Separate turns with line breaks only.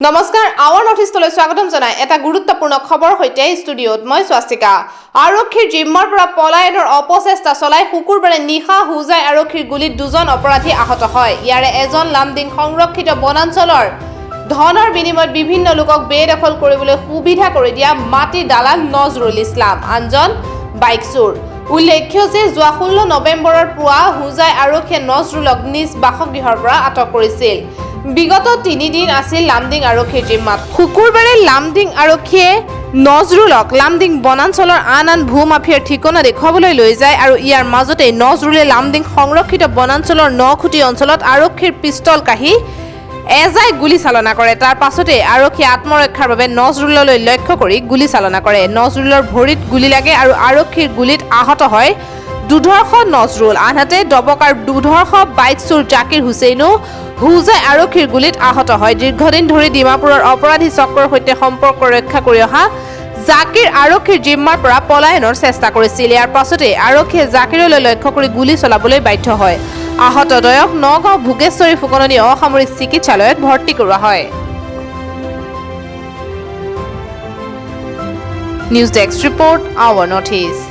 নমস্কাৰ, hour north ইষ্টলৈ স্বাগতম জনাই এটা গুৰুত্বপূৰ্ণ খবৰ সৈতে ষ্টুডিঅ'ত মই স্বাস্তিকা। আৰক্ষীৰ জিম্মাৰ পৰা পলায়নৰ অপচেষ্টা চলাই শুকুৰবাৰে নিশা হোজাই আৰক্ষীৰ গুলীত দুজন অপৰাধী আহত হয়। ইয়াৰে এজন লামডিং সংৰক্ষিত বনাঞ্চলৰ ধনৰ বিনিময়ত বিভিন্ন লোকক বেদখল কৰিবলৈ সুবিধা কৰি দিয়া মাটিৰ দালাল নজৰুল ইছলাম, আনজন বাইক চোৰ। উল্লেখ্য যে যোৱা 16 নৱেম্বৰৰ পুৱা হোজাই আৰক্ষীয়ে নজৰুলক নিজ বাসগৃহৰ পৰা আটক কৰিছিল। বিগত 3 দিন আছিল লামডিং আৰক্ষীৰ জিম্মাত। শুকুৰবাৰে লামডিং আৰক্ষীয়ে নজৰুলক লামডিং বনাঞ্চলৰ আন আন ভূ মাফিয়াৰ ঠিকনা দেখুৱাবলৈ লৈ যায় আৰু ইয়াৰ মাজতেই নজৰুলে লামডিং সংৰক্ষিত বনাঞ্চলৰ নখুটি অঞ্চলত আৰক্ষীৰ পিষ্টল কাঢ়ি এজাই গুলী চালনা কৰে। তাৰ পাছতেই আৰক্ষীয়ে আত্মৰক্ষাৰ বাবে নজৰুললৈ লক্ষ্য কৰি গুলী চালনা কৰে। নজৰুলৰ ভৰিত গুলী লাগে আৰু আৰক্ষীৰ গুলীত আহত হয় দুৰ্ধৰ্ষ নজৰুল। আনহাতে ডবকাৰ দুৰ্ধৰ্ষ বাইক চোৰ জাকিৰ হুছেইনো হোজাই আৰক্ষীৰ গুলীত আহত হয়। দীৰ্ঘদিন ধৰি ডিমাপুৰৰ অপৰাধী চক্ৰৰ সৈতে সম্পৰ্ক ৰক্ষা কৰি অহা জাকিৰ আৰক্ষীৰ জিম্মাৰ পৰা পলায়নৰ চেষ্টা কৰিছিল। ইয়াৰ পাছতেই আৰক্ষীয়ে জাকিৰলৈ লক্ষ্য কৰি গুলী চলাবলৈ বাধ্য হয়। আহতদ্বয়ক নগাঁও ভোগেশ্বৰী ফুকননী অসামৰিক চিকিৎসালয়ত ভৰ্তি কৰোৱা হয়। News desk report, Our North East.